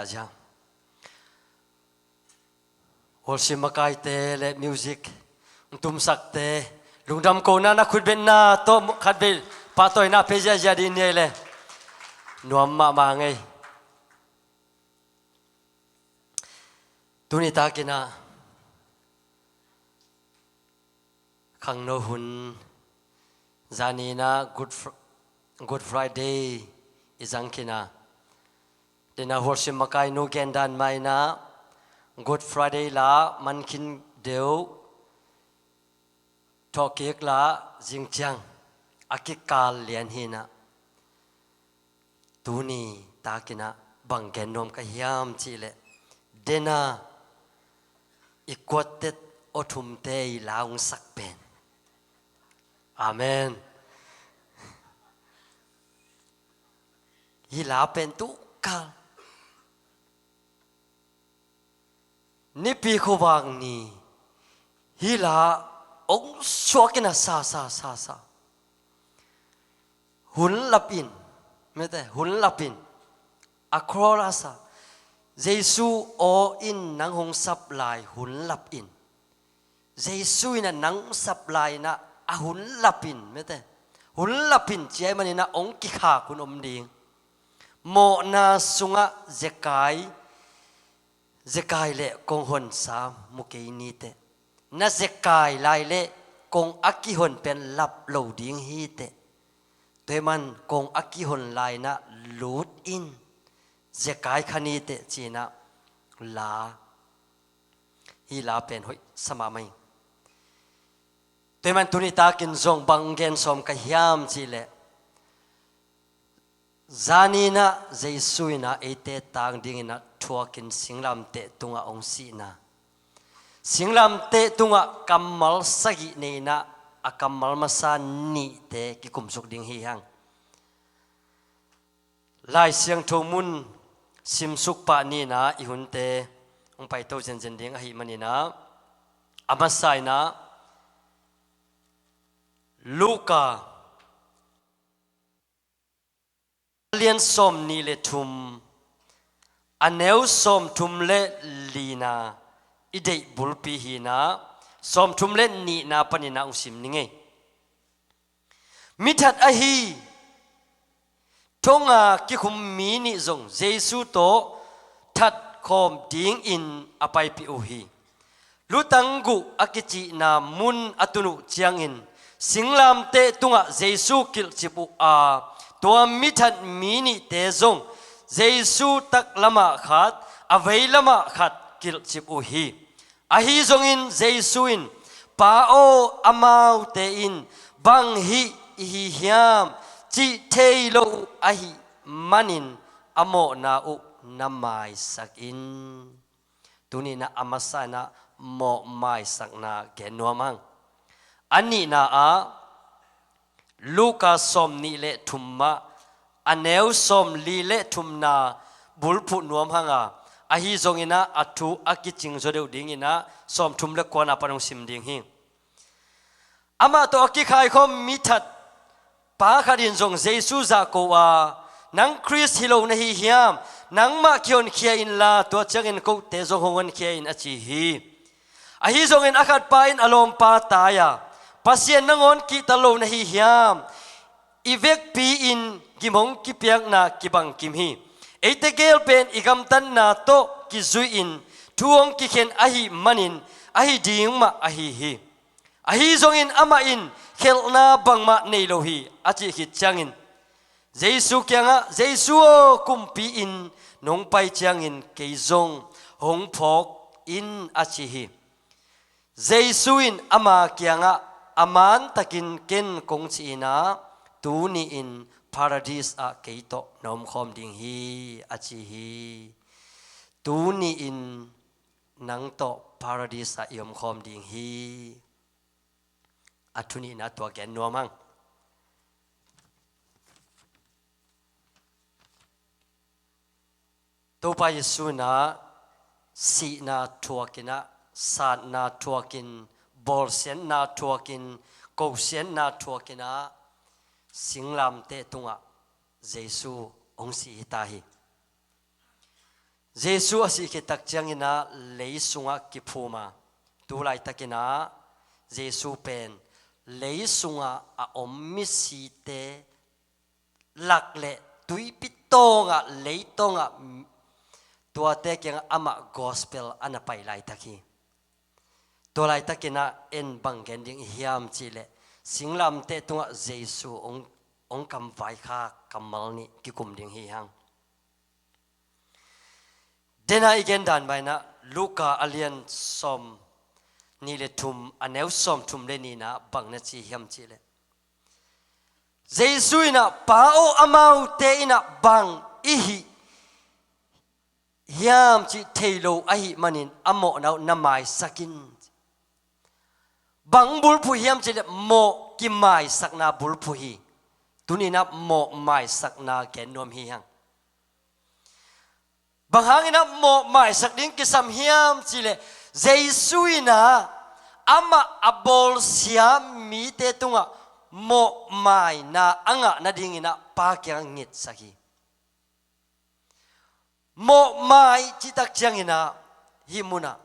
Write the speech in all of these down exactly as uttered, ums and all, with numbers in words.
Asia. Worship makaite le music tumsakte, lungdam kona na khutbetna tawh khatvei pahtawina pia ziazia ding ni ei le. Nuam mahmah ngei. Tuni takinah khangno hun, zaninah Good Fr-, Good Friday i zang khinah. Denah worship makai nu gendan mainah Good Friday la mankhin deuh, thawhkik la zingciang a kikal lian hinah. Tuni takinah bang gen nuam ka hiam cihleh, dena i kuatet aw thumte i la hong sak pen. Amen. Hi la pen tukal Nipi khuavak ni hi la hong suak in a sa, sa, sa, sa. Hun lap in, mete, hun lap in. A cross a sa. Jesu aw in nang hong sap lai hun lap in. Jesu in a nang hong sap lai in a hun lap in, mete. Hun lap in ciai man in a hong kikhak hun om ding. Mawhna sungah zekai, zekai le kong honsa mu kei niteh. Na zekai lai le kong a kihon pen lap lo ding hiteh. Tua hi man kong a kihon lai na lut in zekai kha niteh ci-in a la. Hi la pen hoih sa mahmah hi. Tua hi man tuni takin zong bang gen sawm ka hiam cihleh, zaninah Jesu inah eite tang dinginah thuakin singlamteh tungah hong sihna. Singlamteh tungah kammal sagih nei inah a kammal masa nihte kikumsuk ding hi hang. Lai Siangtho mun simsuk pah ni inah i hunte hong paito zenzen ding ahih man inah, a masa inah Luka lian sawm nih le thum, a neu sawm thum le lina i deih bulpi hi inah, sawm thum le nihna pan inah hong sim ni ngei. Mi that ahi thonga kikhum mi nih zong Jesu tawh that khawm dingin a paipih uh hi. Lutang guh a kicihna mun a tun uh ciangin singlamteh tungah Jesu kilhcip uh a, tua mi that mi nihte zong Jesu taklamah khat, a veilamah khat kilhcip uh hi. Ahi zongin Jesu in, "Pa aw, amaute in bang hih i hi hiam?" cih thei lo uh ahih manin a mawhna uh na maisak in. Tuni inah a masa inah mawh maisakna gen nuam hang. A nihna ah Luka sawm nih le thum ah a neu sawm li le thumna bulphuh nuam hang a, ahi zong inah a thu a kicing zaw deuh ding inah sawm thum le kuana pan hong sim ding hi. Amah tawh a kikhaikhawm mi that pa khat in zong Jesu zahko a, "Nang Khrist hi lo na hi hiam? Nangmah kihonkhia inla tua ciangin kote zong hong honkhia in," a ci hi. Ahi zongin a khatpa in a lawmpa tai a, "Pasian nangawn kihta lo na hi hiam? I vekpi-in gim hong kipiakna kibang kim hi. Eite gel pen i gamtatna tawh kizui-in thu hong kikhen ahih manin ahi ding mah ahi hi. Ahi zongin amah in khelhna bangmah nei lo hi," a cih khit ciangin Jesu kiangah, "Jesu aw, kumpi in nong pai ciangin kei zong hong phawk in," a ci hi. Jesu in ama kiangah, "A mantakin ken kong ci inah, tuni-in Paradis ah kei tawh na omkhawm ding hi," a ci hi. Tuni-in nang tawh Paradis ah i omkhawm ding hi. A thu nihna tua gen nuam hang. Topa Jesu inah sihna thuak inah, satna thuakin, bawlsiatna thuakin, kosiatna thuak inah singlamteh tungah Jesu hong sih hi ta hi. Jesu a sih khit tak ciangin ah lei sungah kiphum a, tu laitakin ah Jesu pen lei sungah a om misite lak le tuipi tawngah, lei tawngah, tuate kiangah amah gospel a na pai laitak hi. Tua laitakin ah en bang gen ding i hiam cihleh, singlamteh tungah Jesu hong, hong kamvaikhak kammal nih kikum ding hi hang. Dena i gen dan mah in ah Luka a lian sawm nih le thum, a neu sawm thum le nihna bang na ci hiam cihleh, Jesu in ah, "Pa aw, amaute in ah bang i hih hiam cih thei lo ahih manin a mawhna uh na maisak in." Bang bulphuh hiam cihleh mawh kimaisakna bulphuh hi. Tuni in ah mawh maisakna gen nuam hi hang. Bang hangin ah mawh maisak ding kisam hiam cihleh, Jesu in ah amah a bawlsia mite tungah mawh maina a ngah nadingin ah Pa kiangah ngitsak hi. Mawh mai cih tak ciangin ah hih munah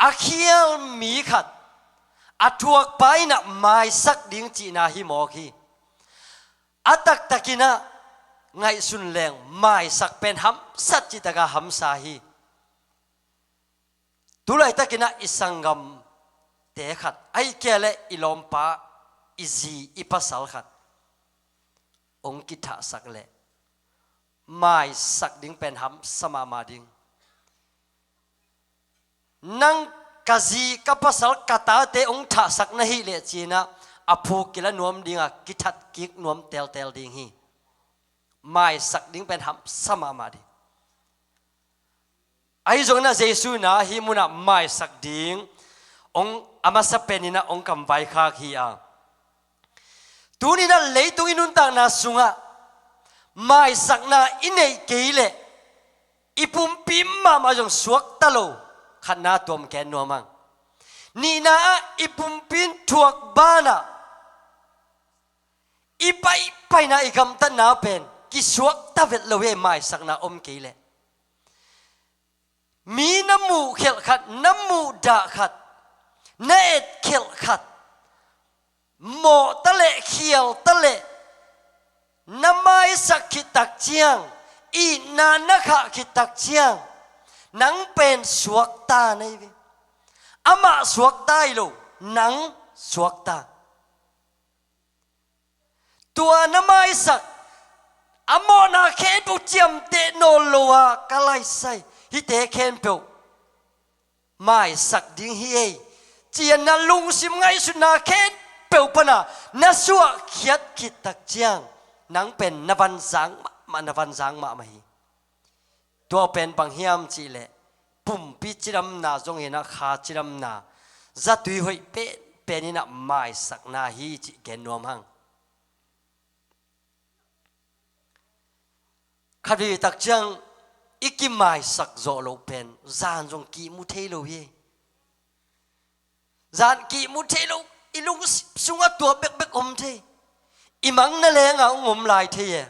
a khial mi khat a thuakpa in ah maisak ding cihna hi mawk hi. A taktakin ah ngaihsun leng maisak pen hamsat cih takah hamsa hi. Tu laitakin ah i sanggamte khat, ahih kei leh i lawmpa, i zi, i pasal khat hong kithahsak leh maisak ding pen hamsa mahmah ding. Nang ka zi, ka pasal, ka tate hong thahsak na hih leh ci-in ah a phu kila nuam ding a, kithat kik nuam teltel ding hi. Maisak ding pen hamsa mahmah ding. Ahi zongin ah Jesu in ah hih munah maisak ding hong, a masa penin ah hong kamvaikhak hi a, tuni in ah leitung i nuntakna sungah maisakna i neih kei leh i pumpi mahmah zong suakta lo. Khatna tuam ken nuam hang. Nihna ah i pumpi in thuak banah i paipaina, i gamtatna pen kisuakta vet lo hi, maisakna om kei leh. Mi na muh khelh khat, na muh dah khat, na et khelh khat, mawh ta leh, khial ta leh, na maisak khit tak ciang, itna na khah khit tak ciang, nang pen suakta na hi ve. Amah suakta hi lo, nang suakta. Tua na maisak a mawhna khempeuh ciamteh nawn lo a, ka laisai, hihte khempeuh maisak ding hi ei, ci-a na lungsim ngaihsutna khempeuh pana na suahkhiat khit tak ciang, nang pen na vanzang mahmah, na vanzang mahmah hi. Tua pen bang hiam cihleh, pumpi cidamna zong hi-in ah, kha cidamna, zatui hoih penpen in ah maisakna hi cih gen nuam hang. Khatvei tak ciang i kimaisak zawh loh pen zan zong kihmu thei lo hi. Zan kihmu thei lo, i lungsim sungah tua bekbek om thei. I mang na lengah hong om lai thei e.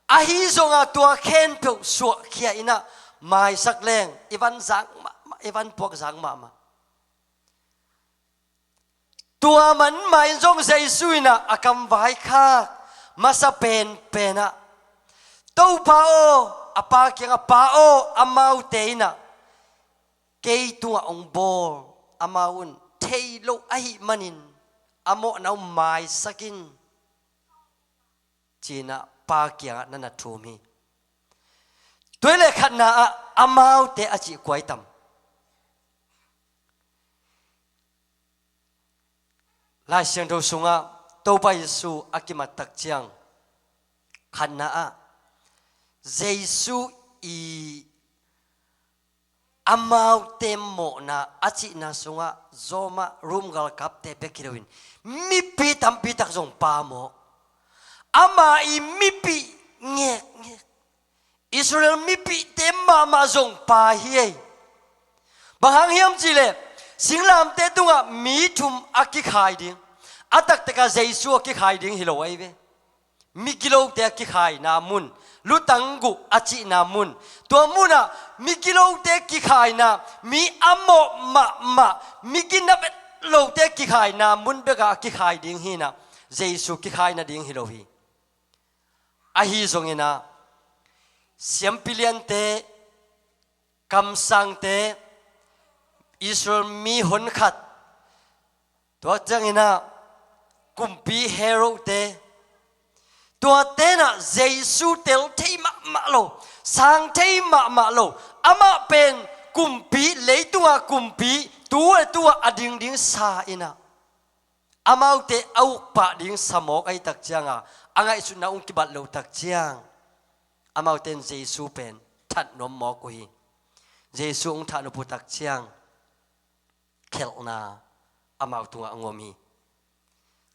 Ahi zongah tua khempeuh suahkhia in ah maisak leng i van zang mahmah, i van puak zang mahmah. Tua manmah in zong Jesu in ah a kamvaikhak masa penpen ah, "Topa aw," a Pa kiangah, "Pa aw, amaute in ah kei tungah hong bawl, amau un thei lo ahih manin a mawhna uh maisak in," ci-in ah Pa kiangah na na thum hi. Tua hi leh khatna ah amaute a cih kua hi tam? Lai Siangtho sungah Topa Jesu a kimat tak ciang, khatna ah Jesu i amaute mawhna a cihna sungah zawmah Rom galkapte bek hi loin mipi tampi tak zong Pa mawk. Ama i mipi ngekngek, Israel mipite mahmah zong Pa hi ei. Bang hang hiam cihleh, singlamteh tungah mi thum a kikhai ding, a taktakah Jesu a kikhai ding hi lo ahi ve. migilote a kikhaina mun, lutang guh a cihna mun, tua munah migilote kikhaina, mi a mawh mahmah, mi gina vet lote kikhaina mun bekah a kikhai ding hinah, Jesu kikhaina ding hi lo hi. Ahi zonginah siampi liante, kamsangte, Israel mi honkhat, tua cianginah kumpi Herod-te, tua tenah Jesu tel thei mahmah lo, sang thei mahmah lo, amah pen kumpi, leitungah kumpi, tu le tu-ah a dingding sa inah, amaute a ukpah ding sa mawk ahih tak cianga, a ngaihsutna ung kibat loh tak ciang, amaute in Jesu pen that nuam mawk uh hi. Jesu ung that nop uh tak ciang, khelhna amau tungah a ngom hi.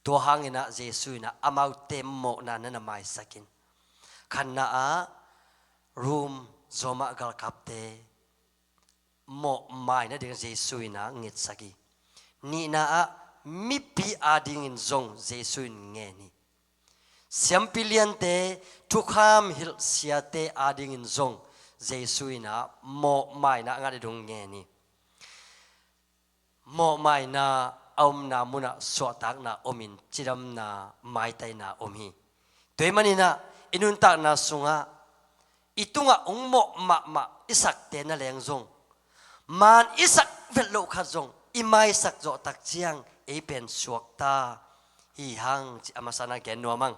Tua hanginah Jesu inah amaute mawhna na na maisak in. Khatna-ah Rom, Roma galkapte mawhmai nading Jesu inah ngetsak hi. Nihna-ah mipi adingin zong Jesu in ngen hi. Siampi liante, thukham hilh siate adingin zong Jesu inah mawhmaina a ngat ding ngen hi. Mawhmaina a omna munah suahtakna omin cidamna, maitaina om hi. Tua ahih maninah i nuntakna sungah i tungah ung mawh mahmah i sakte na leng zong, man i sak vet loh khat zong i maisak zawh tak ciang ei pen suakta hi hang, ci a masa-in ah gen nuam ang.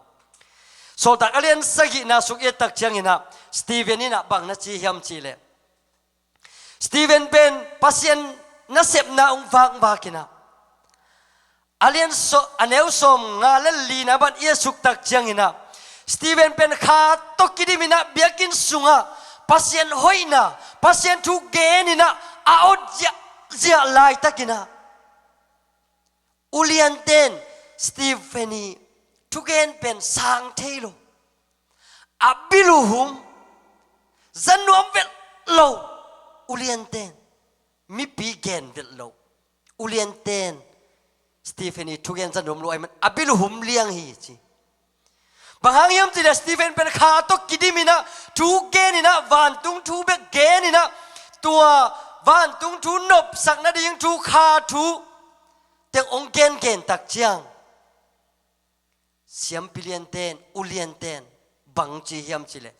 Sawltak a lian sagihna sung i et tak cianginah Stephen inah bang na ci hiam cihleh, Stephen pen Pasian nasepna ung vakvak inah, a lian saw-, a neu sawmnga le lina bang i et suk tak cianginah, Stephen pen kha tawh kidim inah biakinn sungah Pasian hoihna, Pasian thu gen inah a awt ziahziah laitakinah, ulianten Stephen ii thugen pen sang thei lo, a bil uh hum, za nuam vet lo, ulianten, mipi gen vet lo, ulianten Stephen ii thugen za nuam lo ahih man a bil uh hum liang hi, ci. Bang hang hiam cihleh Stephen pen kha tawh kidim inah, thu gen inah, vantung thu bek gen inah, tua vantung thu nopsak nading thu, kha thu teng ong gengen tak ciang, siampi lianten, ulianten bang ci hiam cihleh,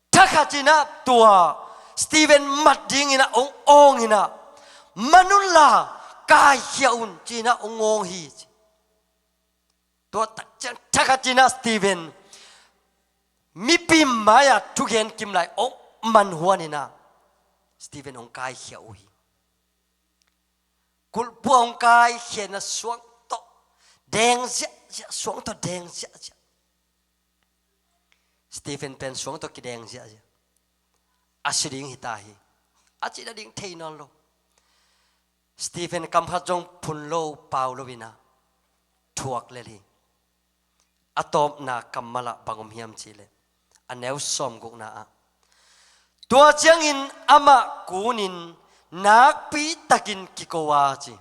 thakhat inah tua Stephen mat ding inah ong awng inah, man unla kaikhia un, ci inah ong awng hi, ci. Tua tak ciang thakhat inah Stephen mipi mai-ah thugen kim lai ong man huan inah Stephen ong kaikhia uh hi. Kulhpua ong kaikhia inah suang tawh deng ziahziah, suang tawh deng ziahziah. Stephen pen suang tawh kideng ziahziah. A si ding hita hi, a cih nading thei nawn lo. Stephen kamkhat zong phun lo, pau lo inah thuak lel hi. A tawpna kammal ah bang om hiam cihleh, a neu sawmgukna ah, tua ciangin amah kunin nakpitakin kiko a, ci.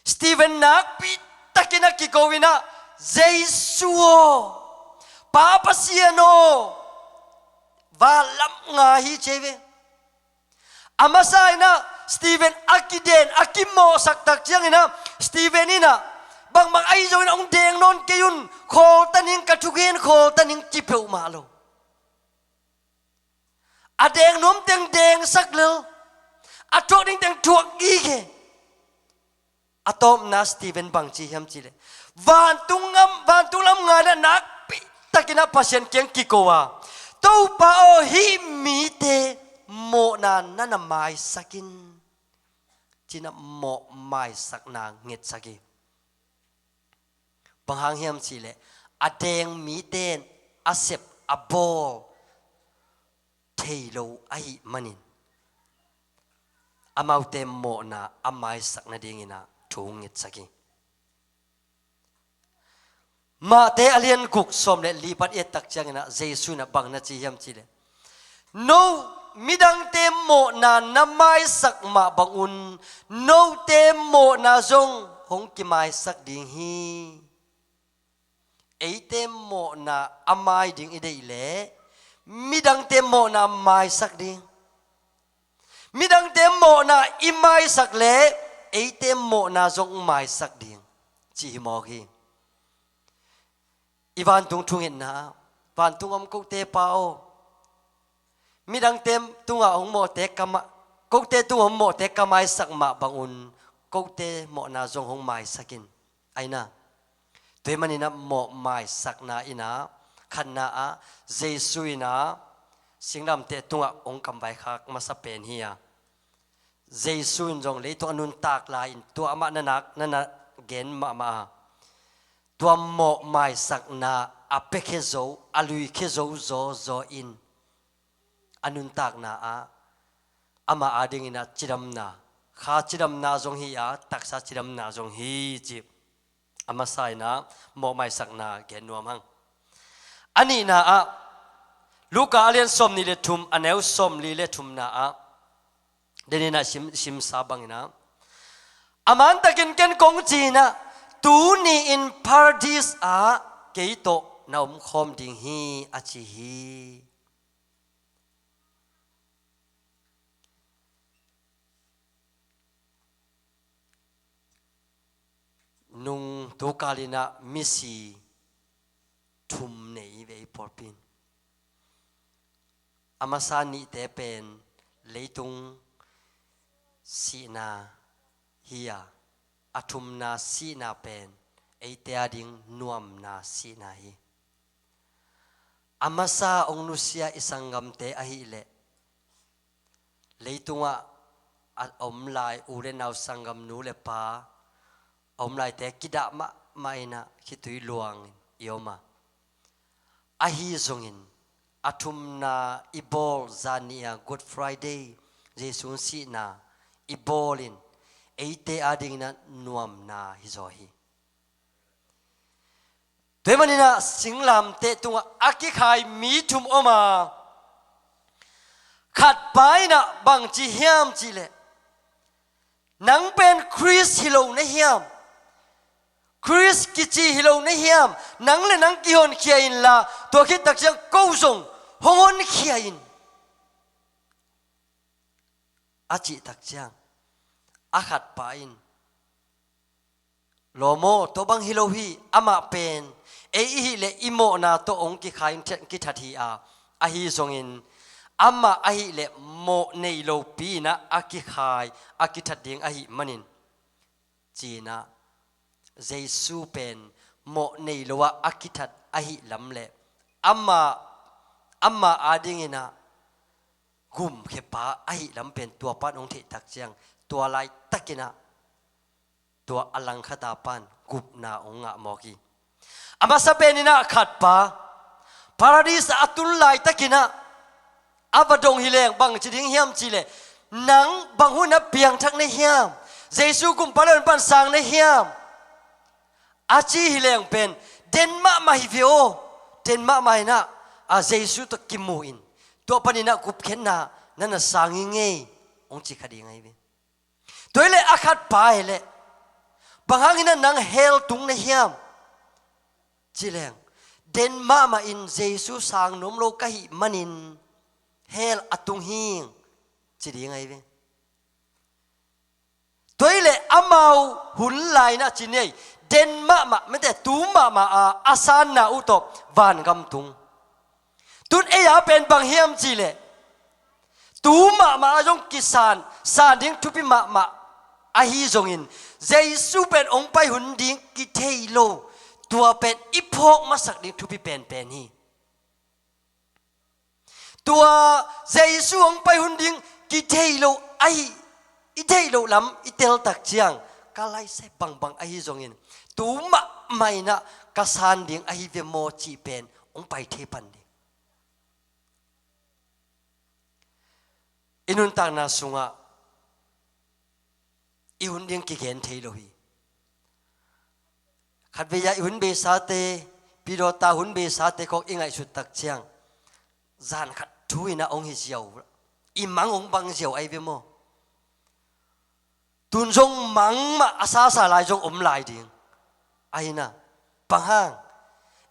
Stephen nakpitakin a kiko inah, Jesu aw, Pa Pasian aw, van lam nga hi, ci hi ve. A masa inah Stephen a kiden, a kimawhsak tak cianginah Stephen inah, bangbang ahi zongin ong deng nawn kei un, khawlta ning, ka thugen khawlta ning, ci peuhmah lo. A deng nuam teng dengsak lel, a thuak ding teng thuak gige. A tawpna Stephen bang ci hiam cihleh, vantung lam, vantung lam nga inah nakpitakin ah Pasian kiang kiko a, Topa aw, hih mite mawhna na na maisak in, ci inah mawh maisakna ngetsak hi. Bang hang hiam cihleh, a deng mite in a sep a bawl thei lo ahih manin, amaute mawhna a maisak nadingin ah thu ngetsak hi. Matthai a lian guk, sawm le li pan i et tak ciangin ah Jesu in ah bang na ci hiam cihleh, no, midangte mawhna na maisak mah bangun note mawhna zong hong kimaisak ding hi. Eite mawhna a mai ding i deih leh midangte mawhna maisak ding. Midangte mawhna i maisak leh eite mawhna zong maisak ding, ci hi mawk hi. I vantung thungetna ah, vantung om kote Pa aw, midangte tungah hong mawhte ka ma-, kote tungah hong mawhte ka maisak mah bangun kote mawhna zong hong maisak in. Aina, tua ahih manin ah mawh maisakna in ah, khatna ah Jesu in ah singlamteh tungah hong kamvaikhak masa pen hi a, Jesu in zong leitung a nuntak lai-in tua amah na nak, na na gen mahmah a, tua mawh maisakna a piakhia zo, a luikhia zo zawzaw in a nuntakna ah amah adingin ah cidamna, kha cidamna zong hi a, taksa cidamna zong hi ci. A masa in ah mawh maisakna gen nuam hang. A nihna ah, Luka a lian sawmnih le thum, a neu sawmli le thumna ah, den in ah sim, simsa bangin ah, a mantakin ken kong ci-in ah, tuni-in Paradis ah kei tawh na omkhawm ding hi, a ci hi. Nung tukal in ah misi thum nei ve i pawlpi in. A masa nihte pen leitung sihna hi a, a thumna sihna pen eite ading nuamna sihna hi. A masa hong nusia i sanggamte ahih leh leitungah a om lai u le nau, sanggam nu le pa a om laite kidah mahmah in ah khitui luangin i om a, ahi zongin a thumna i bawl, zan nih a Good Friday, Jesu sihna i bawl in eite adingin ah nuamna hi zaw hi. Tua ahih manin ah singlamteh tungah a kikhai mi thum om a, khatpa in ah bang ci hiam cih leh, nang pen Khrist hi lo na hiam? Khrist kici hi lo na hiam? Nang le nang kihonkhia inla, tua khit takciang ko zong hong honkhia in, a cih takciang, a khatpa in, lawm aw, tua bang hi lo hi, amah pen ei i hih leh i mawhna tawh hong kikhai, kithat hi a, ahi zongin amah ahih leh mawh nei lopi in ah a kikhai, a kithat ding ahih manin, ci-in ah Jesu pen mawh nei lo ah a kithat ahih lam le amah, amah adingin ah gumkhiapa ahih lam pen tua pan hong theih takciang, tua laitakin ah tua a langkhata pan gupna hong ngah mawk hi. A masa pen in ah khatpa Paradis ah a tun laitakin ah a va dong hi leng bang ci ding hiam cih leh, nang bang hun ah piangthak na hiam? Jesu gumpa le honpa in sang na hiam? A ci hi leng pen den mahmah hi ve aw. Den mahmah in ah, a, Jesu tawh kimu in, tua panin ah gupkhiatna na na sang hi ngei, hong ci kha ding ahi ve. Tua hi leh a khatpa hi leh, bang hangin ah nang hell tung na hiam? Ci leng, den mahmah in Jesu sang nuam lo ka hih manin hell a tung hing, ci ding ahi ve. Tua hi leh amau hun lai-in ah ci ni ei, den mahmah, mete tu mahmah a, a sanna uh tawh vangam tung. Tun ei a pen bang hiam cih leh, tu mahmah a zong kisan, san ding thupi mahmah ahi zongin, Jesu pen hong pai hun ding kithei lo, tua pen i phawk masak ding thupi penpen hi. Tua Jesu hong pai hun ding kithei lo ahi, i theih loh lam i tel takciang, ka laisai bangbang ahi zongin, tu mahmah in ah ka san ding ahi ve maw cih pen hong pai thei pan ding. I nuntakna sungah i hun ding kigen thei lo hi. Khatvei ah i hun beisate, pidawta hun beisate khawng i ngaihsut takciang, zan khat thu in ah hong hi ziau, i mang hong bang ziau ahi ve maw? Tun zong mang mah a sasa lai zong om lai ding. Ahi na, bang hang,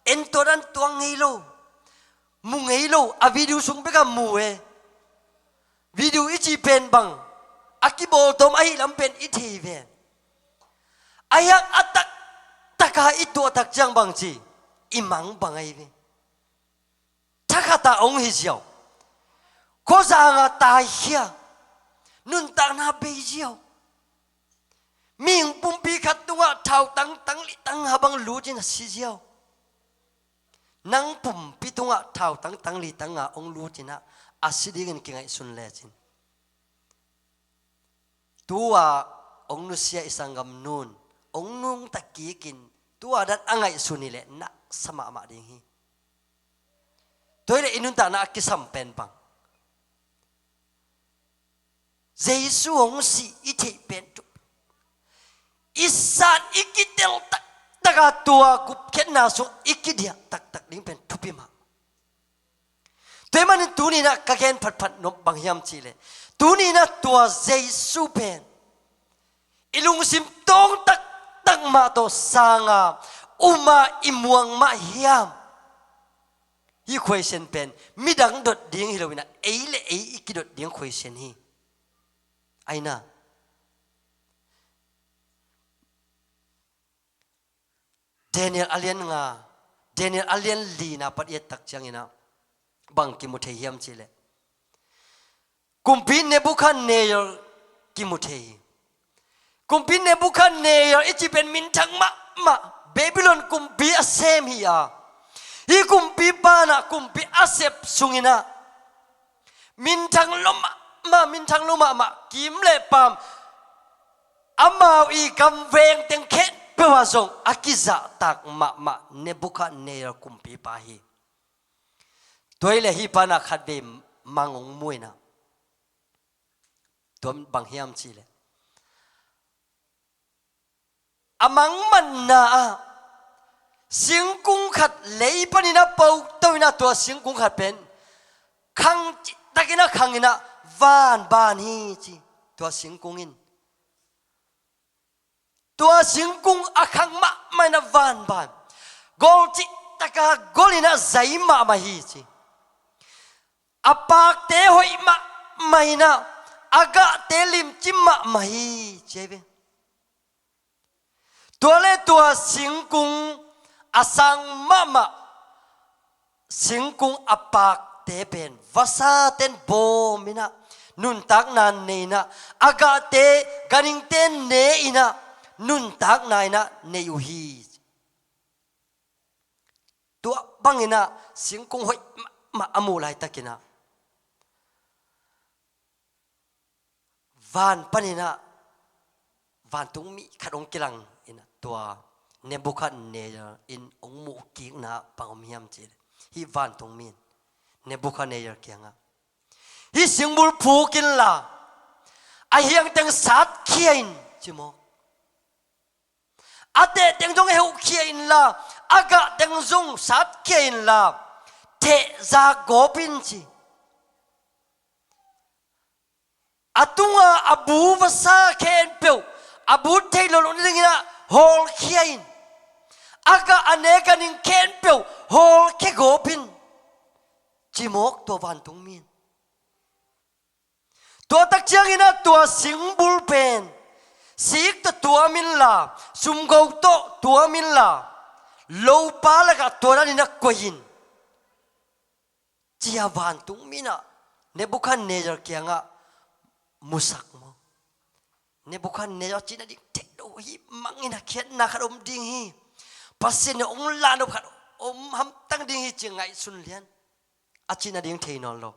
En tua dan tuang ngei lo, mu ngei lo, a video sung bek a mu e. Video i cih pen bang a kibawltawm ahih lam pen i thei ven. A hiang a taktak a i tuah tak ciang bang ci, i mang bang ahi ve. Thakhat ah hong hi ziau, khuazang ah taikhia, nuntakna bei ziau. Mihing pumpi khat tungah thautang tang litang a bang lut in a si ziau. Nang pumpi tungah thautang tang litang a hong lut in ah a si dingin kingaihsun lecin, tu-a hong nusia i sanggamnu'n hong nungta kikin, tu-a dan a ngaihsun hi leh naksa mahmah ding hi. Tua hi leh i nuntakna a kisam pen bang, Jesu hong sih i theih pen thupi. I san i kitel taktak a, tua gupkhiatna sung i kidiah taktak ding pen thupi mah. Tua ahih manin tuni-in ah ka gen phatphat nop bang hiam cih leh, tuni-in ah tua Jesu pen i lungsim tawng taktak mah tawh sang a, um a i muang mah hiam? Hih khuaisian pen midang dot ding hi lo-in ah, ei le ei i kidot ding khuaisian hi. Ahi na, Daniel a lian nga, Daniel a lian li-na pat i et tak ciangin ah bang kimu thei hiam cih leh, Kumpi Nebukhadnezzar kimu thei hi. Kumpi Nebukhadnezzar i cih pen minthang mahmah, Babylon kumpi a sem hi a, hih kumpipa in ah kumpi a sep sungin ah minthang lo mahmah, minthang lo mahmah, kiim le paam, amau i gam veng teng khempeuh ah zong a kizahtak mahmah Nebukhadnezzar kumpipa hi. Tua hi leh hih pa in ah khatvei mang hong mu-in ah, tua bang hiam cih leh, a mangmanna ah singkung khat lei panin a potoh in ah, tua singkung khat pen khang cihtakin a khangin ah van ban hi ci. Tua singkung in, tua singkung a khang mahmah in ah van ban, gol cihtak a gol in ah zai mahmah hi ci. A pakte hoih mahmah in ah, a gahte limci mahmah hi ci ahi ve. Tua le tua singkung a sang mahmah, singkung a pakte pen vasate'n bawm in ah nuntakna nei in ah, a gahte, ganhingte ne in ah nuntakna in ah nei uh hi. Tua bangin ah singkung hoih mahmah a muh laitakin ah, van panin ah vantungmi khat hong kilang in ah, tua Nebukhadnezzar in hong muhkikna bang om hiam cih leh, hih vantungmi in Nebukhadnezzar kiangah, hih singbul phuk inla, a hiang teng satkhia in, ci mawk. A teh teng zong heuhkhia inla, a gah teng zong satkhia inla, thehzak gawp in, ci. A tunga a bu vasa khempeuh, a bu thei lo lo nadingin ah hawlkhia in, a gah a ne ganhing khempeuh hawlkhia gawp in, ci mawk tua vantungmi in. Tua tak ciangin ah tua singbul pen sik tawh tuam inla, sumgo tawh tuam inla, lopa lakah tua danin ah koih in, ci-a vantungmi in ah Nebukhadnezzar kiangah musak maw. Nebukhadnezzar cih nading thei lo hi, mangin a khiatna khat om ding hi, Pasian in hong lahnop khat om hamtang ding hi, ci ngaihsun lian. A cih nading thei nawn lo.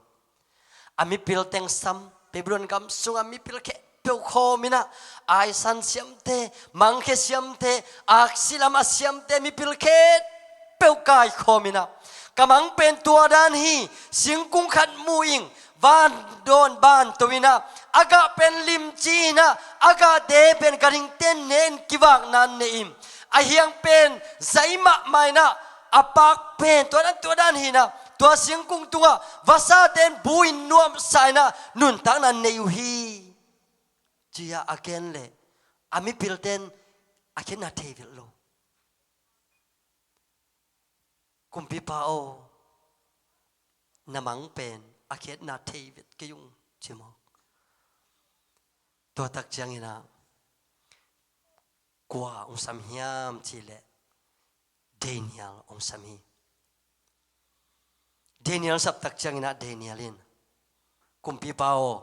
A mipil teng sam, Babylon gam sungah mipil khempeuh khawm in ah, aisan siamte, mangkhe siamte, aksi lam a siamte, mipil khempeuh kaikhawm in ah, ka mang pen tua dan hi, singkung khat mu ing, van dawn banto in ah, a gah pen limci in ah, a gahte pen ganhingte'n ne in, kivakna'n ne in, a hiang pen zai mahmah in ah, a pak pen tua dan tua dan hi in ah, tua singkung tungah vasate'n bu in nuamsa in ah nuntakna nei uh hi, ci-a a gen leh, a mipilte'n a khiatna thei vilh lo. Kumpipa aw, na mang pen a khiatna thei vet kei ung, ci mawk. Tua tak ciangin ah kua hong sam hiam cih leh Daniel hong sam hi. Daniel sap tak ciangin ah Daniel in, Kumpipa aw,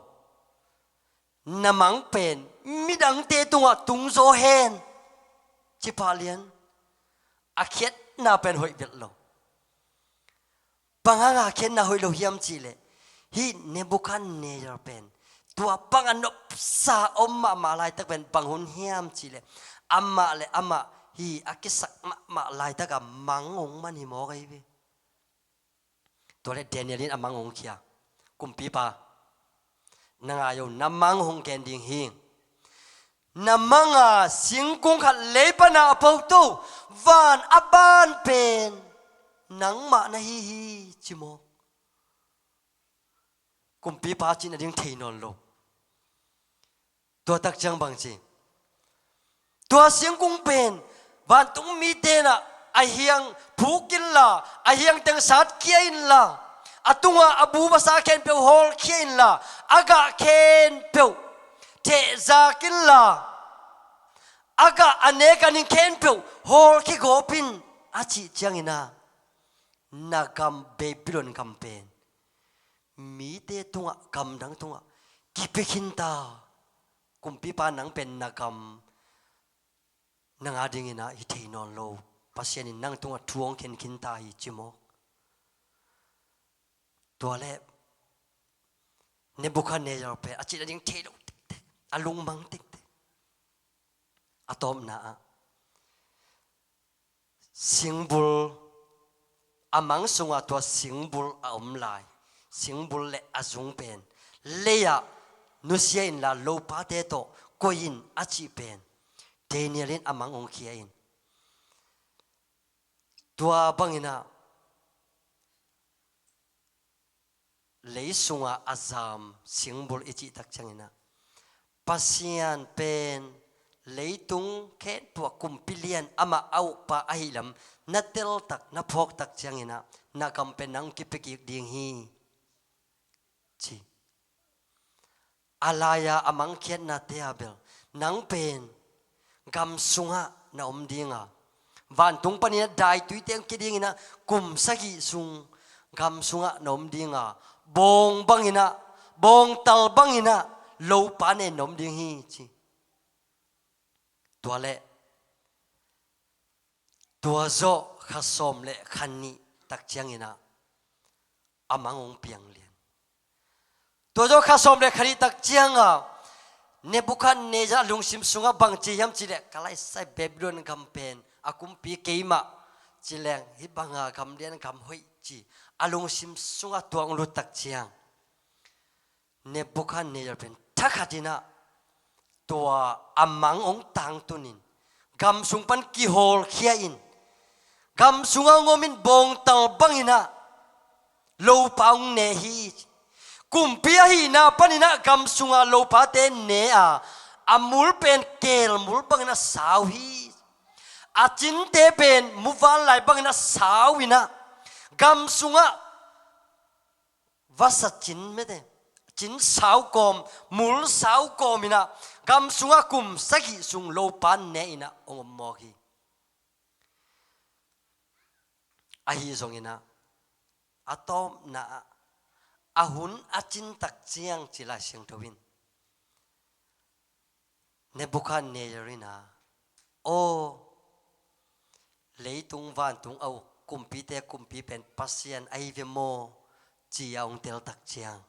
na mang pen midangte tungah tung zaw hen, ci pah lian. A khiatna pen hoih vet lo. Bang hanga khiatna hoih lo hiam cih leh, hih Nebuchadnezzar pen tua banga nopsa om mahmah laitak pen bang hun hiam cih leh, amah le amah hih a kisak mahmah laitaka mang hong man hi mawk ahi ve. Tua leh Daniel in a mang hong khia. Kumpipa, na ngai o, na mang hong gen ding hi. Na manga singkung khat lei pana a poto, van a ban pen nangmah na hi hi, ci mawk. Kumpipa cih nading thei nawn lo. Tua tak ciang bang ci? Tua singkung pen vantung mite in ah a hiang phuk inla, a hiang teng satkhia inla, a tunga a bu basa khempeuh hawlkhia inla, a gah khempeuh thehzak inla, a gah a nek a ning khempeuh hawlkhia gawp in, a cih ciangin ah, na gam Babylon gam pen mite tungah, gamdang tungah kipia khinta. Kumpipa, nang pen na gam nang adingin ah hi thei nawn lo. Pasian in nang tungah thu hong khen khinta hi, ci mawk. Tua leh Nebuchadnezzar pen a cih nading thei lo tektek, a lungmang tektek. A tawpna ah, singbul, a mang sungah tua singbul a om lai, singbul le a zung pen lei-ah nusia inla, lopate tawh koih in, a cih pen Daniel in a mang hong khia in. Tua bangin ah lei sunga a zam singbul i cih tak ciangin ah, Pasian pen leitung khempeuh ah kumpi lian, amah a ukpa ahih lam na teltak, na phawktak ciangin ah, na gam pen nang kipia kik ding hi, ci. A lai-a a mangkhiatnate ah bel, nang pen gam sungah na om ding a, vantung panin ah daitui teng kia dingin ah kum sagih sung gam sungah na om ding a, bawng bangin ah, bawngtal bangin ah lopa nen na om ding hi, ci. Tua leh, tua zawh kha sawm le kha nih tak ciangin ah a mang hong piang lian. Tua zawh kha sawm le kha nih tak ciangah Nebuchadnezzar lungsim sungah bang ci hiam cih leh, ka laisai Babylon gam pen a kumpi keimah ci leng, hih banga gam lian gam hoih ci a lungsim sungah tuang lut tak ciang, Nebuchadnezzar pen thakhatin ah tua a mang hong tangtunin, gam sung pan kihawlkhia in, gam sungah hong omin bawngtal bangin ah lopa hong ne hi. Kumpi ahihna panin ah gam sunga lopate ne a, a mul pen keel mul bangin ah sau hi. A cinte pen muvanlai bangin ah sau in ah, gam sungah vasa cin mete, cin sau kawm, mul sau kawm in ah gam sungah kum sagih sung lopa ne in ah hong om mawk hi. Ahi zongin ah, a tawpna ah, a hun a cin tak ciang ci Lai Siangtho in, Nebuchadnezzar in ah, aw, leitung vantung a uk kumpite kumpi pen Pasian ahi ve maw, ci-a hong tel tak ciang,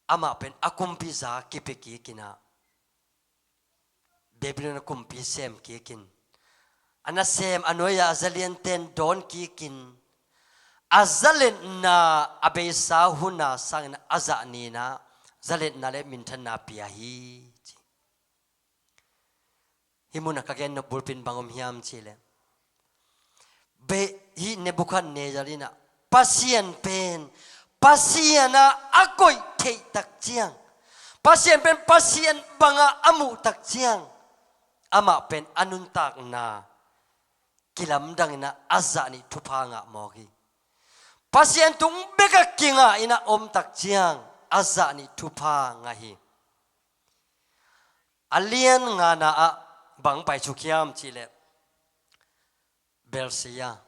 amah pen a kumpi za kipia kik in ah, Babylon a kumpi sem kik in, a nasem a nuai-a a zalianten dawn kik in, a zaletna a beisa huna sangin a zah ni-in ah zaletna le minthanna pia hi, ci. Hih munah ka gen nop bulpi in bang om hiam cih leh, be, hih Nebuchadnezzar in ah Pasian pen Pasian a a koih theih tak ciang, Pasian pen Pasian bangah a muh tak ciang, amah pen a nuntakna kilamdang inah a zah nih thupha ngah mawk hi. Pasian tung bek a kingah inah om tak ciang a zah nih thupha ngah hi. A lian ngana ah bang pai suk hiam cihleh, Belshazzar.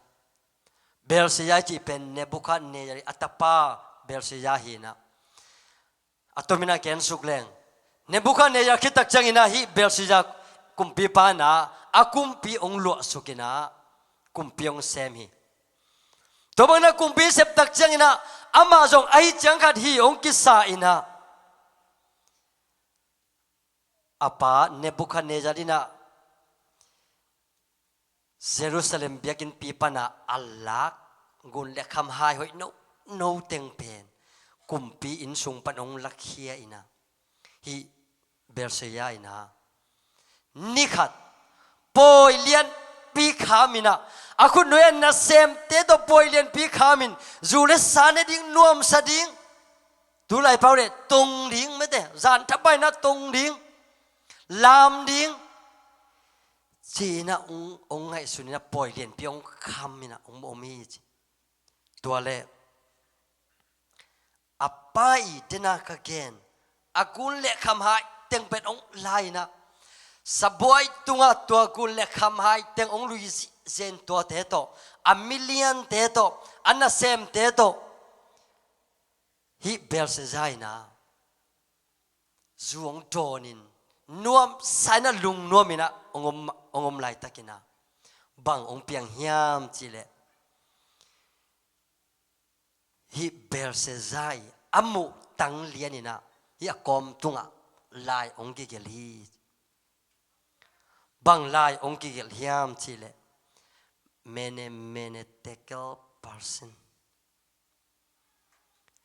Belshazzar i cih pen Nebuchadnezzar i a tapa Belshazzar hi inah, a tomin ah gen suk leng, Nebuchadnezzar khit tak ciangin ah hih Belshazzar kumpipa inah a kumpi hong luahsuk inah kumpi hong sem hi. Tua bangin ah kumpi sep tak ciangin ah amah zong ahi ciang khat hi hong kisa inah, a pa Nebuchadnezzar inah Jerusalem biakinnpi pan a lak gun le khamhai hoih nono teng pen kumpi inn sung pan hong lakhia inah, hih Belshazzar inah ni khat pawi lianpi kham inah, a khutnuai a nasemte tawh pawi lianpi kham in, zu le sa ne ding, nuamsa ding, tu lai pau le tong ding, mete, zan thapai inah tong ding, lam ding, ci inah hong, hong ngaihsun inah pawi lianpi hong kham inah hong om hi ci. Tua le a pa i dena ka gen, a gun le khamhai teng pen hong la inah, sabuai tungah tua gun le khamhai teng hong lui zentuate tawh, a miliante tawh, a nasemte tawh, hih Belshazzar inah zu hong dawnin, nuamsa inah lungnuam inah hong om, hong om laitakin ah bang hong piang hiam cihleh, hih Belshazzar i a muh tang lian inah hih a kawm tungah lai hong kigelh hi. Bang lai hong kigelh hiam cihleh, mene, mene, tekel, parsin.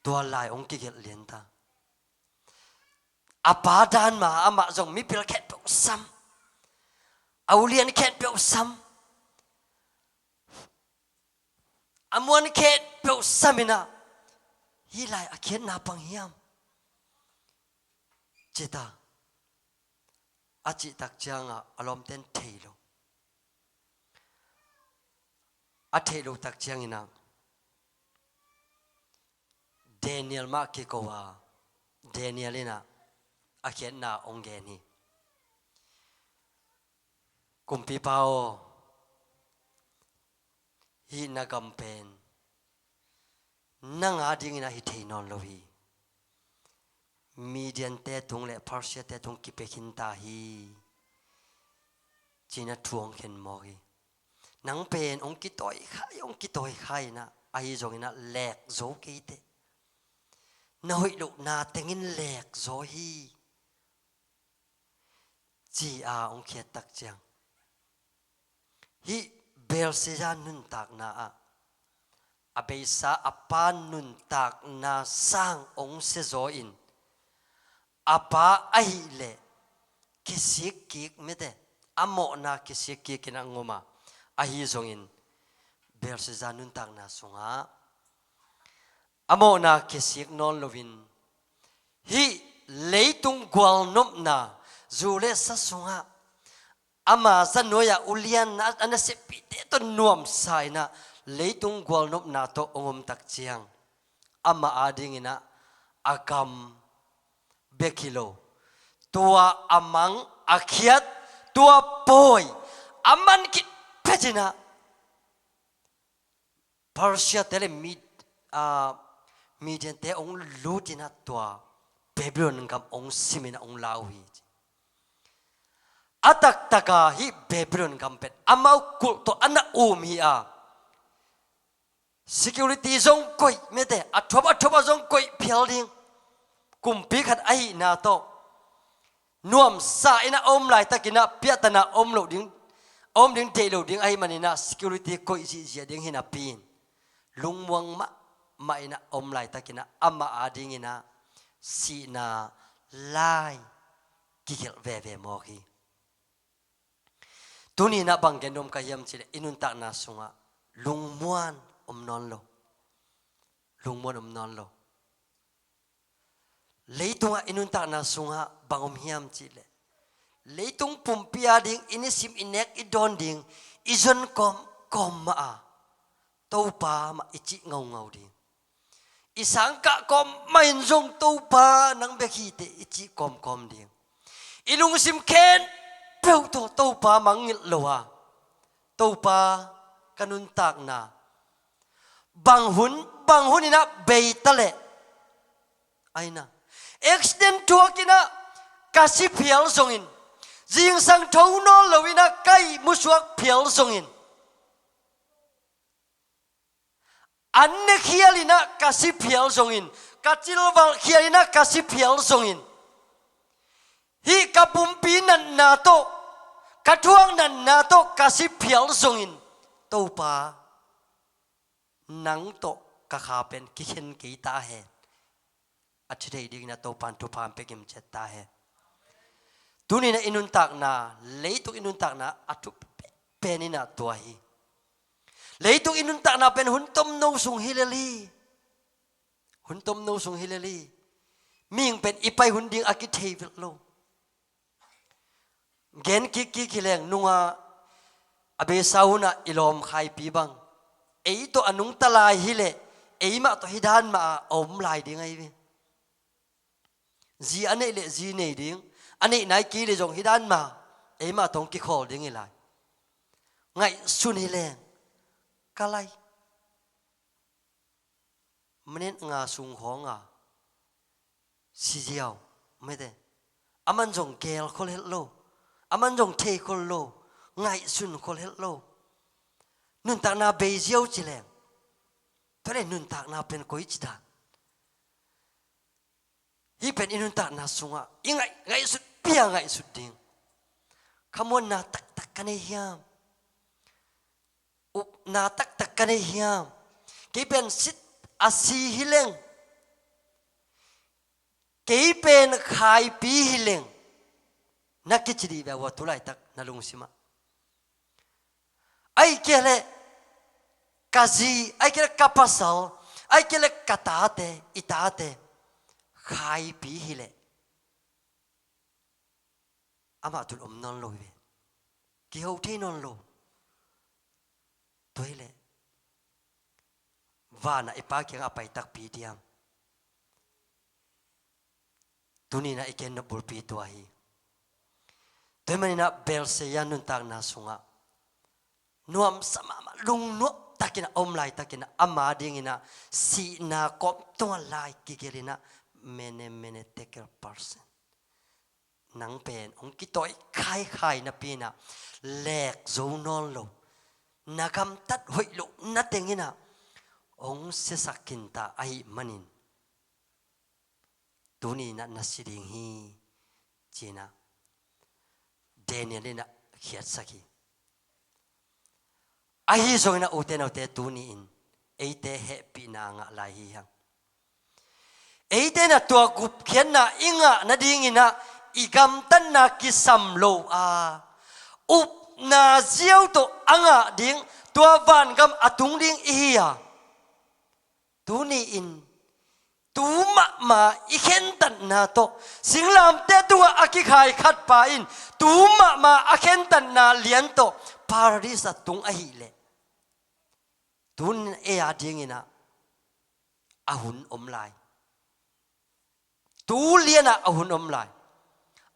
Tua lai hong kigelh lian ta. A pa dan mah amah zong mipil khempeuh sam, a ulian khempeuh sam, a muan khempeuh sam inah, hih lai a khiatna bang hiam ci ta. A cih tak ciangah a lawmten thei lo. A theih loh tak ciangin ah Daniel mah kiko a, Daniel inah a khiatna hong gen hi. Kumpipa aw, hih na gam pen nang a dingin ah hi thei nawn lo hi. Mediante tung le Persiate tung kipia khin ta hi, ci-in ah thu hong khen mawk hi. Nang pen hong kitawi khai, hong kitawi khai inah, ahi zongin ah lek zo kei teh. Na hoih lohna tengin lek zaw hi, ci-a hong khiat tak ciang, hih Belshazzar nuntakna ah a beisa a pa nuntakna sang hong sia zaw in, a pa ahih leh kisik kik, mete, a mawhna kisik kik in a ngom a, ahi zongin Belshazzar nuntakna sungah a mawhna kisik nawn loin, hih leitung gualnopna, zu le sa sungah ama za nuai-ah ulian a, a naseppihte tawh nuamsa inah leitung gualnopna tawh hong om tak ciang, amah adingin ah a gam bek hi lo, tua a mang a khiat, tua pawi a man khit phet inah Persiate le Mid-, aa, Midiante hong lut inah tua Babylon gam hong sim inah hong la uh hi. A taktaka hih Babylon gam pen amau kulh tawh a na um hi a, security zong koih, mete, a thuap a thuap a zong koih phial ding, kumpi khat ahihna tawh nuamsa inah a om laitakin ah piahtana a om loh ding, a om ding deih loh ding ahih manin ah security koih zihziah ding hi napi in, lungmuang mahmah inah a om laitakin ah amah adingin ah sihna lai kigelh veve mawk hi. Tuni inah bang gen nuam ka hiam cihleh, i nuntakna sungah lungmuan om nawn lo. Lungmuan om nawn lo. Leitungah i nuntakna sungah bang om hiam cihleh, leitung pumpi ading i nisim i nek i dawn ding, i zonkawm, kawm mah a, Topa mah i cih ngaungau ding. I sangkah kawm mah in zong Topa nang bek hi teh i cih kawmkawm ding. I lungsim khempeuh tawh Topa mangngilh lo a, Topa ka nuntakna bang hun, bang hun in ah bei ta leh, a hi na, accident thuak in ah ka si phial zongin, zingsang tho nawn lo in ah ka ihmu suak phial zongin, an ne khial in ah ka si phial zongin, ka cilvalh khial in ah ka si phial zongin, hih ka pumpi natna tawh, ka thuak natna tawh ka si phial zongin, Topa, nang tawh ka kha pen kikhen kei ta hen. A thi thei dingin ah Topa in thupha hong pia kim ciat ta hen. Tuni in ah i nuntakna, leitung i nuntakna a thupi pen in ah tua hi. Leitung i nuntakna pen hun tomno sung hi lel hi. Hun tomno sung hi lel hi. Mihing pen i pai hun ding a kithei vet lo. Gen kikkik hi leng, nungah a beisa hun ah i lawm Khaipi bang, ei tawh a nungta lai hi leh, eimah tawh hih dan mah a om lai ding ahi ve. Zi a neih leh zi nei ding, a neih nai kei leh zong hih dan mah eimah tawh hong kikhawl ding hi lai. Ngaihsun hi leng, ka lai, minute nga sung khawng a si ziau, mete. Aman zong geel khol het lo, aman zong thei khol lo, ngaihsun khol het lo. Nuntakna bei ziau ci leng, tua leh nuntakna pen koici dan? Hih pen i nuntakna sungah i ngaih, ngaihsut pia ngaihsut ding. Khamuanna taktak ka nei hiam? Upna taktak ka nei hiam? Kei pen sit a si hi leng, kei pen Khaipi hi leng, na kici dih ve ua, tu laitak na lungsimah. Ahih kei leh ka zi, ahih kei leh ka pasal, ahih kei leh ka tate, i tate Khaipi hi leh, amah tul om nawn lo hi ve. Kiho thei nawn lo. Tua hi leh, van ah i Pa kiangah a pai takpi diam? Tuni in ah i gen nop bulpi tua hi. Tua ahih manin ah Belshazzar nuntakna sungah nuamsa mahmah, lungnuam takin a om laitakin ah, ama dingin ah sihna kawm tungah lai kigelh in ah, mene, mene, tekel, parsin. Nang pen hong kitawi khaikhai napi in ah, leek zo nawn lo, na gamtat hoih loh na teng in ah hong siasak khinta ahih manin, tuni in ah na si ding hi, ci-in ah Daniel in ah khiatsak hi. Ahi zongin ah, ute naute, tuni in eite hehpihna a ngah lai hi hang. Eite in ah tua gupkhiatna i ngah nadingin ah i gamtatna kisam lo a, upna ziau tawh a ngah ding, tua vangam a tung ding i hi a, tuni in tu mahmah i khentatna tawh, singlamteh tungah a kikhai khatpa in tu mahmah a khentatna lian tawh Paradis a tung ahih leh, tun ei a dingin ah a hun om lai. Tu lian ah a hun om lai.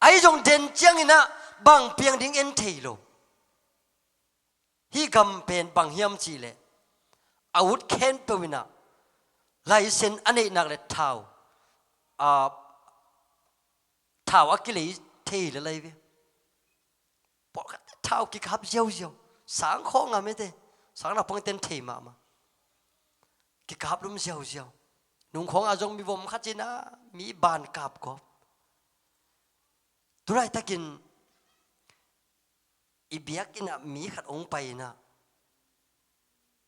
Ahi zong den ciangin ah bang piang ding en thei lo. Hih gam pen bang hiam cih leh, a ut khempeuh in ah license a neih nak leh thau, a, thau a kilei thei lel lai ve. Pawlkhat thau kikap ziauziau. Sang khawng a, mete, sang naupangte in thei mahmah. Kikap lum ziauziau. Nung khawng a zong mi vom khat in ah mi ban kap kawp. Tu laitakin i biakinn ah mi khat hong pai in ah,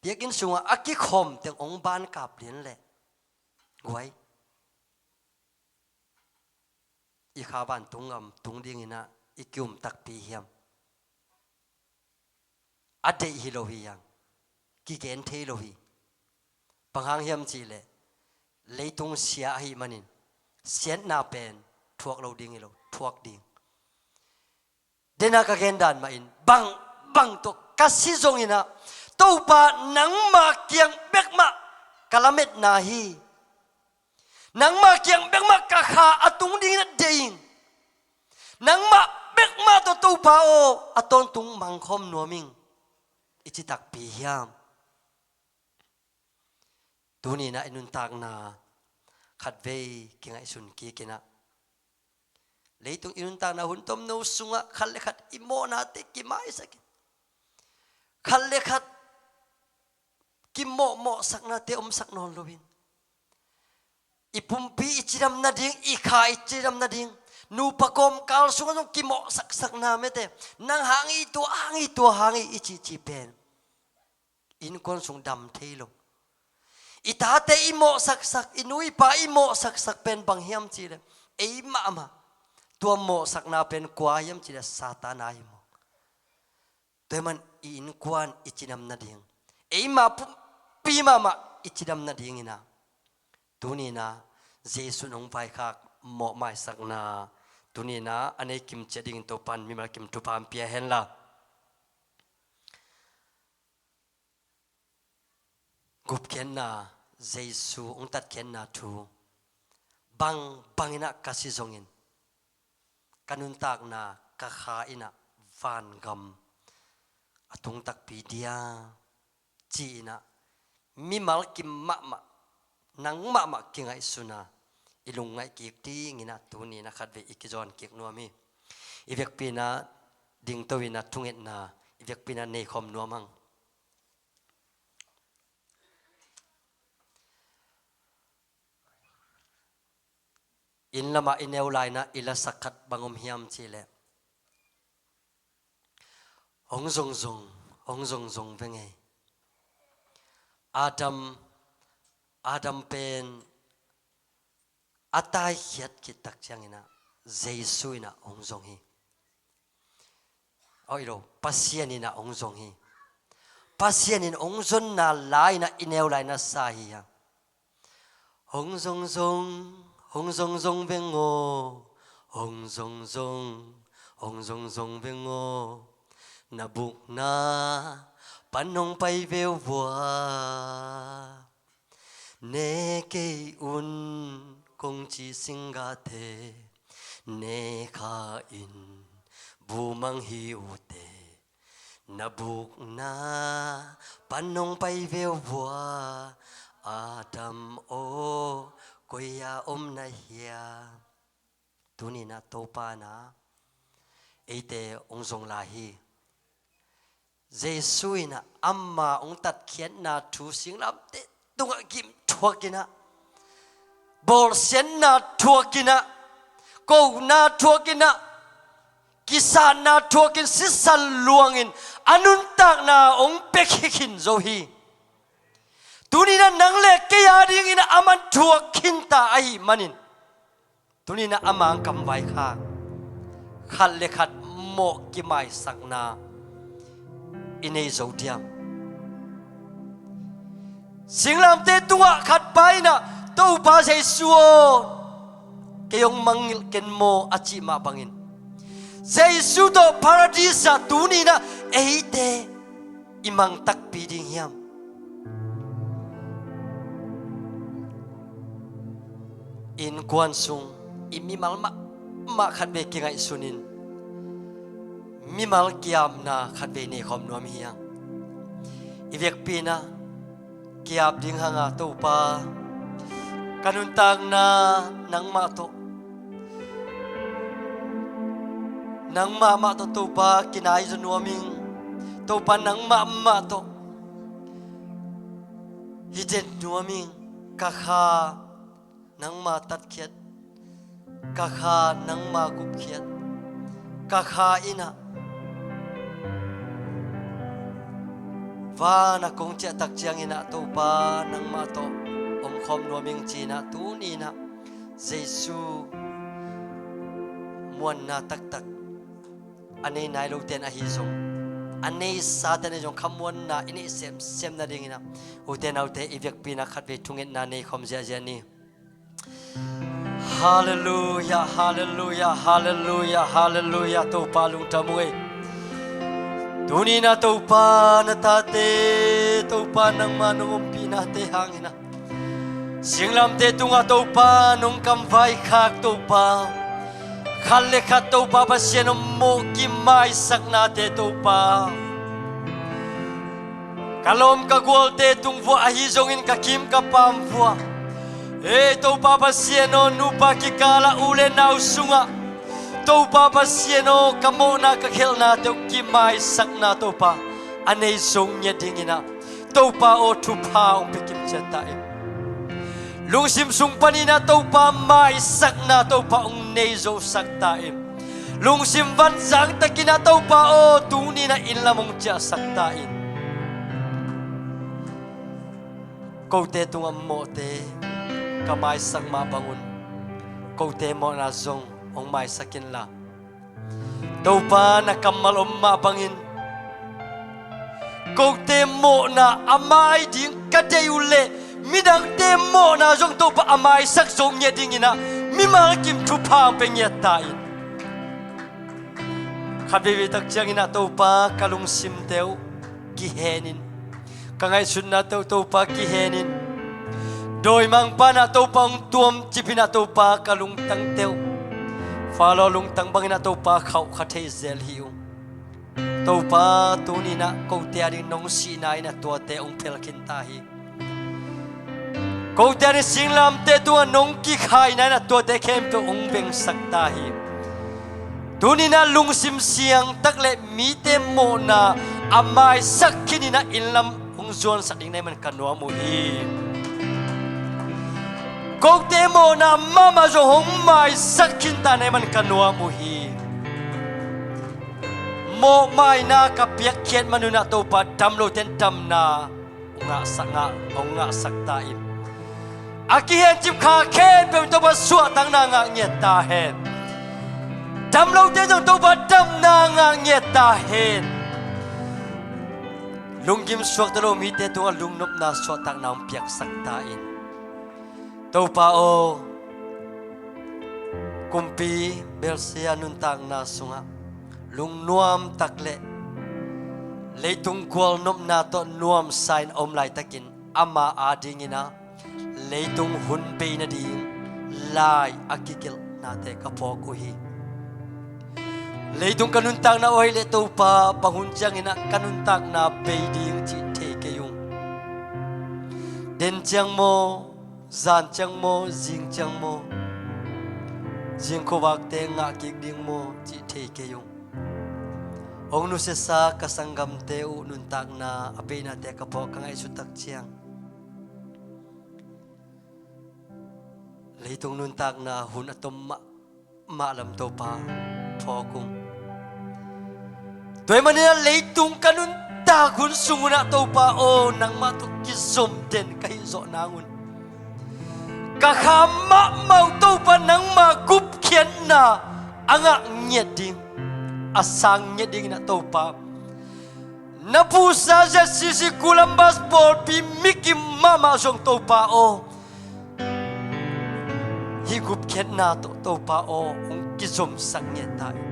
biakinn sungah a kikhawm teng hong ban kap lian leh, guai, i kha vantung gam tung dingin ah i ki-um takpi hiam? A deih hi lo hi hang. Kigen thei lo hi. Bang hang hiam cih leh, leitung sia ahih manin, siatna pen thuak lo ding hi lo, thuak ding. Dena ka gen dan mah in, bang, bang tawh ka si zongin ah, Topa, nangma kiang bekmah ka lametna hi. Nangma kiang bekmah ka kha a tung dingin a deih ing. Nangmah bekmah tawh Topa aw, a tawntung mangkhawm nuam ing, i ci takpi hiam? Tuni-in ah i nuntakna khatvei kingaihsun kik in ah, leitung i nuntakna hun tomno sungah khat le khat i mawhnate kimaisak in, khat le khat kimawhmawhsaknate omsak nawn loin, i pumpi i cidam nading, i kha i cidam nading, nupa kawmkal sungah zong kimawhsaksakna mete, nang hang hi, tua hang hi, tua hang hi i cihcih pen innkuan sung dam thei lo. I tate i mawhsaksak, i nu i pa i mawhsaksak pen bang hiam cihleh, ei mahmah. Tua mawhsakna pen kua hiam cihleh Satan ahi maw. Tua ahih man i innkuan i cidam nading, eimah pumpi mahmah i cidam nadingin ah, tuni-in ah Jesu in hong vaikhak mawhmaisakna, tuni-in ah a nei kimciat dingin Topa'n mimal kim thupha hong pia hen la. Gupkhiatna, Jesu hong tatkhiatna thu, bang bangin ah ka si zongin, ka nuntakna, ka kha in ah vangam a tung takpi dia, ci-in ah mimal kim mahmah, nang mahmah kingaihsun a, i lungngaih kik dingin ah tuni-in ah khatvei i kizawn kik nuam hi. I vekpi-in ah dingto-in ah thungetna i vekpi-in ah neikhawm nuam hang. Inn lamah i neu lai-in ah i lasak khat bang om hiam cihleh, hong zongzong, hong zongzong veng ei. Adam, Adam pen a taikhiat khit tak ciangin ah Jesu in ah hong zong hi. Aw, i lo, Pasian in ah hong zong hi. Pasian in hong zonna lai-in ah i neu lai-in ah sa hi hang. Hong zongzong, hong zongzong veng aw. Hong zongzong, hong zongzong veng aw. Na bukna pan hong pai veu vua. Ne kei un kong ci singgahte, ne kha in bu mang hi uh teh. Na bukna pan hong pai veu vua, Adam aw, koi-ah om na hiam? Tuni-in ah Topa in ah eite hong zong lai hi. Jesu in ah ama hong tatkhiatna thu singlamteh tungah gim thuakin ah, bawlsiatna thuakin ah, kohna thuakin ah, kisatna thuakin, sisan luangin a nuntakna hong pia khin zo hi. Tuni-in ah nang le kei a dingin ah aman thuak khinta ahih manin, tuni-in ah ama hong kam vaikhak, khat le khat mawh kimaisakna i nei zo diam? Singlamteh tungah khat pa in ah, Topa Jesu aw, kei hong mangngilh ken maw, a cih mah bangin, Jesu tawh Paradis ah tuni-in ah eite i mang takpi ding hiam? Innkuan sung i mimal mahmah khatvei kingaihsunin, mimal ki-apna khatvei neikhawm nuam hi hang. I vekpi-in ah ki-ap ding hang a, Topa, ka nuntakna nangmah tawh, nangmah mah tawh Topa kinai zaw nuam ing. Topa, nangmah mah tawh hi den nuam ing. Ka kha nangma tatkhiat, ka kha nangma gupkhiat, ka kha in ah van a kong ciah tak ciangin ah Topa nangmah tawh omkhawm nuam ing ci-in ah tuni-in ah Jesu muanna taktak a nei nai lote in ahi zong, a neisate in ahi zong khamuanna i neih semsem nadingin ah ute naute i vekpi-in ah khatvei thungetna neikhawm ziahziah ni. Halleluiah, halleluiah, halleluiah, halleluiah. Topa lungdam uh ei. Tuni-in ah Topa, na tate Topa, nangmah nong ompihnate hangin ah singlamteh tungah Topa nong kamvaikhak Topa, khat le khat Topa Pasian aw, mawh kimaisaknate Topa, ka lawm ka gualte tung vuah ahi zongin ka kim ka pam vuah, ei Topa Pasian aw, nupa kikalah u le nau sungah Topa Pasian aw, ka mawhna ka khelhnate uh kimaisakna Topa a nei zo ngiat dingin ah Topa aw, thupha hong pia kimciat ta in. Lungsim sung panin ah Topa maisakna Topa hong nei zosak ta in. Lungsim vanzang takin ah Topa aw, tuni-in ah inn lam hong ciahsak ta in. Kote tungah mawhte ka maisak mah bangun kote mawhna zong hong maisak inla, Topa na kammal om mah bangin kote mawhna a mai ding ka deih uh leh midangte mawhna zong Topa a maisak zo ngiat dingin ah mimal kim thupha hong pia ngiat ta in. Khat veivei tak ciangin ah Topa ka lungsimte uh kihenin, ka ngaihsutnate uh Topa kihenin, dawimangpa'n ah Topa hong tuamcipin ah Topa ka lungtangte uh Faro lungtang bangin ah Topa khauhkha thei zel hi ung. Topa tuni-in ah kote ading nong sihna in ah tuate hong phel khin ta hi. Kote ading singlamteh tungah nong kikhaina in ah tuate khempeuh hong vengsak ta hi. Tuni-in ah lungsim siangtak le mite mawhna a maisak khin in ah inn lam hong zuansak ding na hih man ka nuam uh hi. Kote mawhna mahmah zong hong maisak khin ta na hih man ka nuam uh hi. Mawhmaina ka piakkhiat man un ah Topa damlote'n damna hong ngahsak, ngah, hong ngahsak ta in. A kihencip kha khempeuh in Topa suahtakna ngah ngiat ta hen. Damlote zong Topa damna ngah ngiat ta hen. Lunggim suakta lo mite tungah lungnopna suahtakna hong piaksak ta in. Topa aw, kumpi Belsia nuntakna sungah lungnuamtak le leitung gualnopna tawh nuamsa in a om laitakin ama adingin ah leitung hun bei nading lai a kigelhnate ka phawk uh hi. Leitung ka nuntakna uh ahih leh Topa, bang hun ciangin ah ka nuntakna bei ding cih thei kei ung. Den ciang maw, zan ciang maw, zing ciang maw, zing khuavakte ngah kik ding maw cih thei kei ung. Hong nusiasa ka sanggamte uh nuntakna a beinate ka phawk ka ngaihsut tak ciang, leitung nuntakna hun a tom mahmah lam Topa phawk ung. Tua ahih manin ah leitung ka nuntak hun sung un ah Topa aw, nangmah tawh kizom den ka hih zawh nang un. Ka kha mahmah uh Topa, nangma gupkhiatna a ngah ngiat ding, a sang ngiat dingin ah Topa, na phuhsa Z C C Columbus pawlpi mikim mahmah zong Topa aw, hih gupkhiatna tawh Topa aw, hong kizomsak ngiat ta in.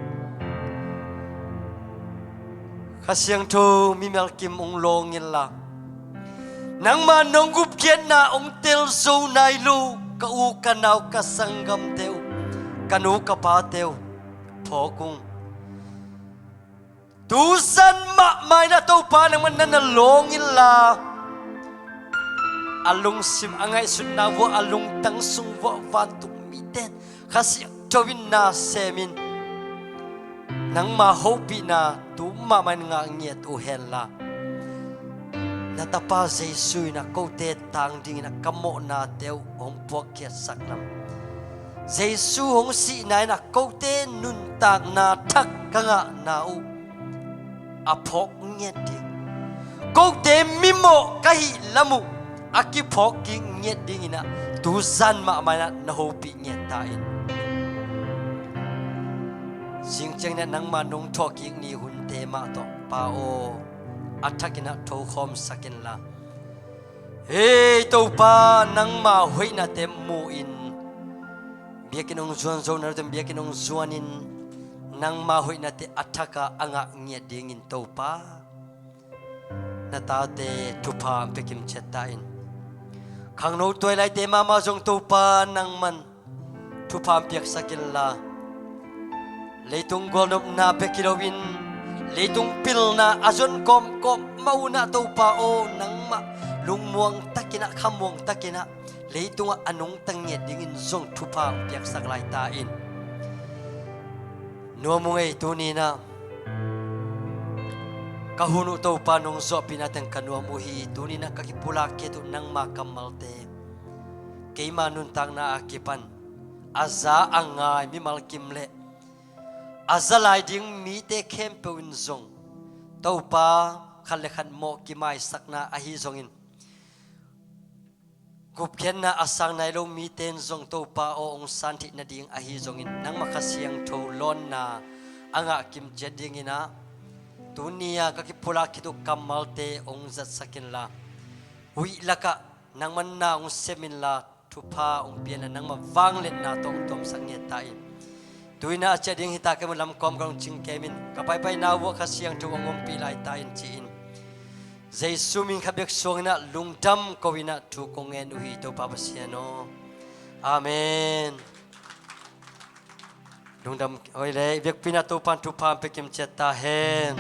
Kha Siangtho mimal kim hong lawng inla, nangma nong gupkhiatna hong tel zo nai lo ka u ka nau ka sanggamte uh, ka nu ka pate uh phawk ung. Tu zan mahmah in ah Topa nangmah na na lawng inla, a lungsim a ngaihsutna vuah, a lungtang sung vuah vantung mite in Kha Siangtho in na semin, nangma hopihna tu mahmah in ngah ngiat uh henla, na tapa Jesu in ah kote tang dingin ah ka mawhnate uh hong puakkhiatsak lam, Jesu hong sihna in ah kote nuntakna thak ka ngahna uh a phawk ngiat ding, kote mimawh ka hih lam uh a kiphawk kik ngiat dingin ah tu zan mahmah in ah na hopih ngiat ta in. Zing ciangin ah nangma nong thawhkik ni hunte mah tawh Pa aw, a thakin ah thokhawmsak inla, hei Topa, nangma hoihnate mu-in, biakinn hong zuan zo na lote in biakinn hong zuanin, nangma hoihnate a thakah a ngah ngiat dingin Topa, na tate thupha hong pia kimciat ta in. Khangno tuailaite mahmah zong Topa nangman thupha hong piaksak inla, leitung gualnopna bek hi loin leitung pilna a zon kawmkawm mah unah Topa aw, nangmah lungmuang takinah, khamuang takinah leitungah a nungta ngiat dingin zong thupha hong piaksak lai ta in. Nuam uh ngei, tuninah ka hun uh Topa nong zawhpihna teng ka nuam uh hi. Tuninah ka kipulak khit uh nangma kammalte keima nuntakna a kipan a za a ngai mimal kim le a za lai ding mite khempeuh in zong Topa khat le khat mawh kimaisakna ahi zongin, gupkhiatna a sang nai lo mite in zong Topa aw hong san theih nading ahi zongin, nangmah Kha Siangtho lawnna a ngah kimciat dinginah tuni-a ka kipulak khit uh kammalte hong zatsak inla, huih lakah nangman na hong sem inla, thupha hong pia inla, nangmah vangliatna tawh hong tuamsak ngiat ta in. Tuinah a ciah ding hita, kei mun lam kawm ka hong cing kemin ka paipaina uh ah Kha Siangtho hong ompih lai ta in ci-in, Jesu min khat bek suanginah lungdam ko inah thu kong ngen uh hi, Topa Pasian aw. Amen. Lungdam. Oi le, i biakpiakna Topan thupha hong pia kimciat ta hen.